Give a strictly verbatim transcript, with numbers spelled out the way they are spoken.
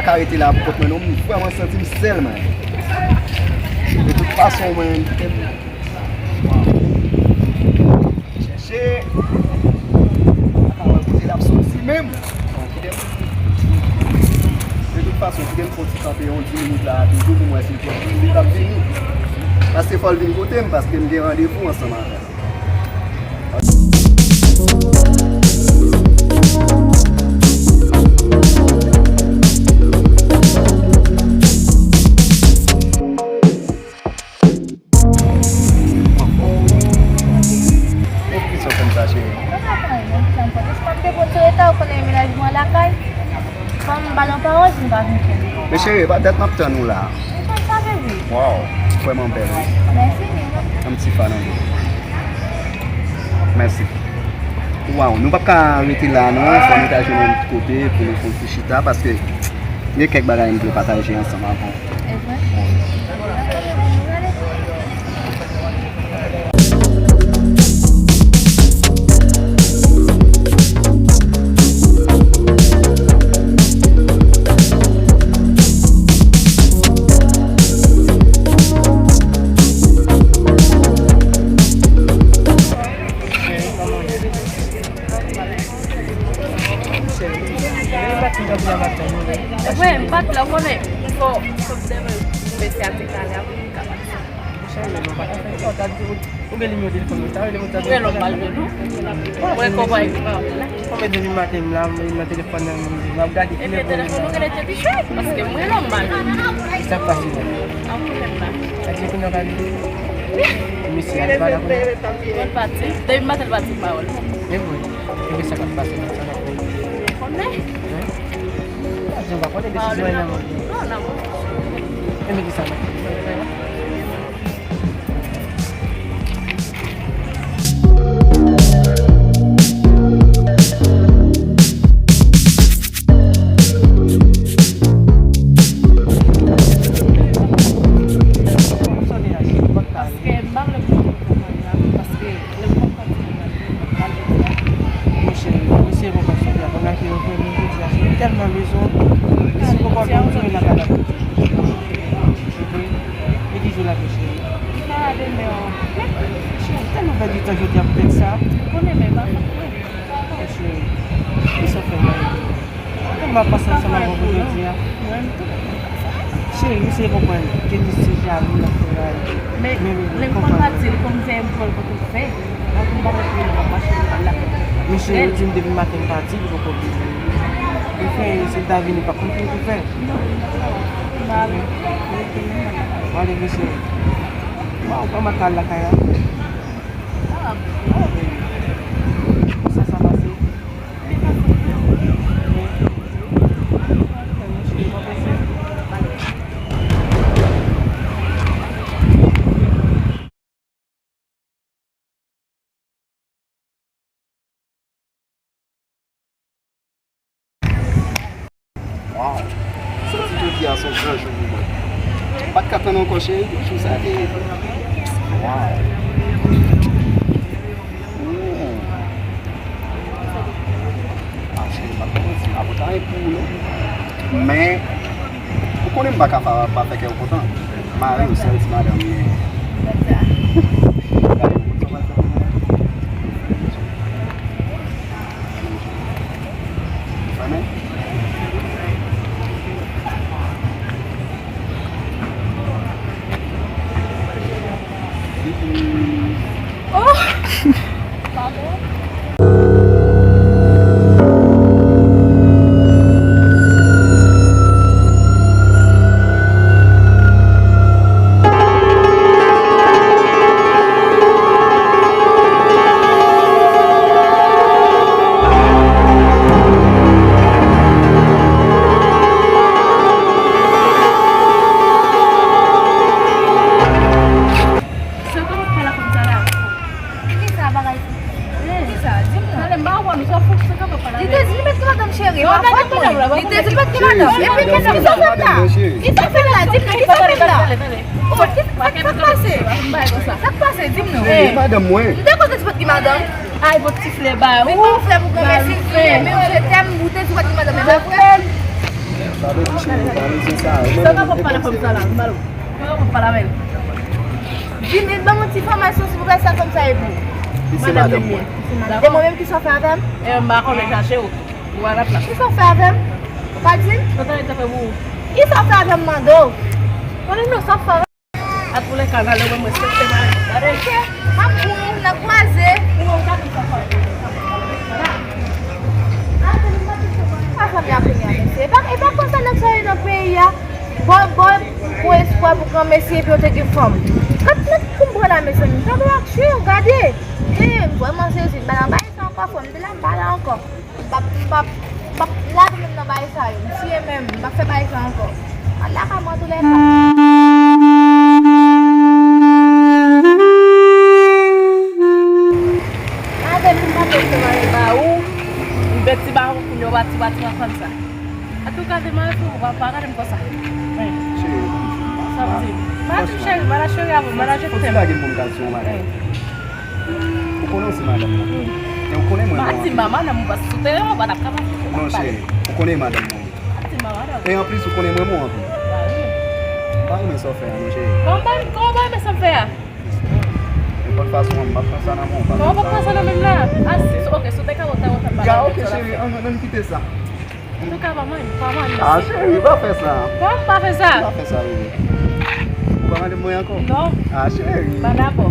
Ka rete la pou kont mwen non, m vrèman santi m sèl, man. De tout fason, mwen, kite m chèche. Pa ka wè kote l ap soti menm. Bon, kite m. De tout fason, kite m fè yon ti kanpe yon dis minit la, toujou pou m wè si l pral vini, li p ap vini. Paske fò l vin kote m, paske m gen randevou ansanm avè l. Ou anfòm? Ou anfòm? Poukisa w fè m sa, cheri? Mwen pa konn, mwen pa konn. Èske m te pote reta, ou konnen mennaj mwen lakay? Fò m ba l yon pawòl si m pa vin fè l. Men cheri, e pa dat m ap tann ou la. Mwen konn sa, baby. Waw, vrèman bèl, wi. Mèsi, Nino. Yon ti fan anlè. Mèsi. Waw, nou p ap ka rete la, non. Fò nou ta jwenn yon kote pou nou fè yon ti chita, paske gen kèk bagay m vle pataje ansanm avè w. E vre? Vre, m pa t la, ou konnen, fò, fò m te mèsi a te kale a pou m ka pati. Ou gen nimewo telefòn mwen, sa rele mwen sa. Mwen lòm malgre tou. Mwen konprann ki pa wè la. Konbyen depi maten m la, m nan telefòn nan, m ap gade ki lè pou mwen. Epi telefòn ou genlè te piche, paske mwen lòm malgre tou. Sa k pase la? An pwoblèm la. Sa k di kounye a pa vini? Mesye a pa la kounye a? Mwen pati. Depi maten l pati pawòl. E vre. Epi sa k ap pase la, sa k ap fè? Konnen. Wi. Sa di m pa konnen desizyon nan men. Non, nan men. Epi ki sa la? Paske m pa vle pou konprann la, paske lè m konn pati m pral pral jodi a. Monchè, mesye konprann sa, konn achte yon pwodui jodi a, se tèlman bezwen. Si w konprann, ou jwenn nan kay la. E ki jou l ap fè, cheri? Nan demen an. Cheri, tèlman pèdi tan jodi a pou tèt sa. Ou konnen men pa fòt mwen. Oh, cheri. Kisa w fè m la? Kòman w ap pase ansanm avè w pou jodi a? Mwen, m tou. Cheri, ou se konprann. Gen de se jalou l ap fè la. Men, men, men, lè m konn pati, l konn fè m pran l pou tou fè. Mwen, m pa konn pou l ap mache, l pa la. Men cheri, ou di m depi maten l pati, li poko vini. Li fè, si l ta vini, pa konn ki l pou fè. Mwen ale, mesye. Waw, kòman kal lakay la? Sa, sa pase? Waw. Soti jodi a se yon gran jou pou mwen. M pa t ka tann ankò, cheri, pou jou sa te rive. Waw. Hmm. Ah, cheri, m ap manti, m ap ta pou ou, non. Men, ou konnen m pa ka pa, pa fè kè w kontan. Mari w, sèl ti madanm li ye. Gade, ou konn sa w pral fè pou mwen? Ou fè men? Oh! Pardon? Sa kòmanse pale konsa la. Kisa bagay sa? Kisa? Di m non. Tande, m pa wè nou, sa fou, sa ka pa pale avè li. Li te di li met ki madanm cheri, pa fòt mwen. Li te di li met ki madanm. Epi kisa w fè m la? Kisa w fè m la? Di m non, kisa w fè m la? Oh, ki, sa k pase? Sa k pase? Di m non. Cheri, madanm mwen. M te konn di w pa t gen madanm. Ay, bon ti flè ba ou. Wi, bon flè pou konbyen si m fè. Men je t'aime, ou te di w pa t gen madanm, men pa vre. Sa vle di cheri, pa bezwen sa. Sa ka pale fanm sa la, m pa pale avè l. Di, men ban m yon ti enfòmasyon, silvouplè, sa fanm sa e pou. Li se madanm mwen. E mwen menm ki sa w fè avè m? E m pa konnen sa, cheri. Ou a la plas. Ki sa w fè avè m? Ou pa di m? Kontan li te fè pou ou. Ki sa w fè avè m, mande w? Konnen non, sa w fè avè m? Atoulekan, nan lè mwen respekte mari m. Gade. Ok, m ap pou nou nan kwaze. Ou wè, ou gade sa fè. Pa fanmi a kounye a, mesye. E pa, e pa konsa nèg sa ye nan peyi a. Bò, bò, pou espwa pou granmesi epi yo te gen fanm. Gad, gad pou m pran la, mezanmi. Gade ak chè, gade. E, m vrèman sezi. M pa nan bagay sa ankò, frè m. M te la, m pa la ankò. M p ap, m p ap, m p ap lage men m nan bagay sa yo. M siye men m, m p ap fè bagay sa ankò. Al lakay mwen antoulèka. Gade pou m pa te fè bagay ba ou. M vèti ba ou, kounye a w pati, pati nan fanm sa. Antouka, demen fou, ou pa, pa gade m konsa. Cheri, sa m di. Manaje cheri, manaje cheri avè m, manaje tèm. Fò ti lage m pou m kal sou yon bagay. Ou konnen w se madanm mwen. E ou konnen mwen renmen w anpil. Pa di m pa madanm ou, paske sou teren ou pa t ap kapab. Non, cheri, ou konnen madanm mwen. Pa di m pa madanm. E anplis, ou konnen mwen renmen w anpil. M pa renmen sa w fè a, non, cheri. Kòman, kòman w pa renmen sa m fè a? Nenpòt fason, m ap pran sa nan men w. Kòman w pa pran sa nan men m la? A, si, ok, si w te ka wè w ta wè w ta pale avè m. Ya, ok, cheri, ann, ann kite sa. Antouka, pa manyen, pa manyen. Ah, cheri, pa fè sa. Kòman pa fè sa? Pa fè sa, bebe. Ou pa mande mwen ankò? Non. Ah, cheri. Pa dakò.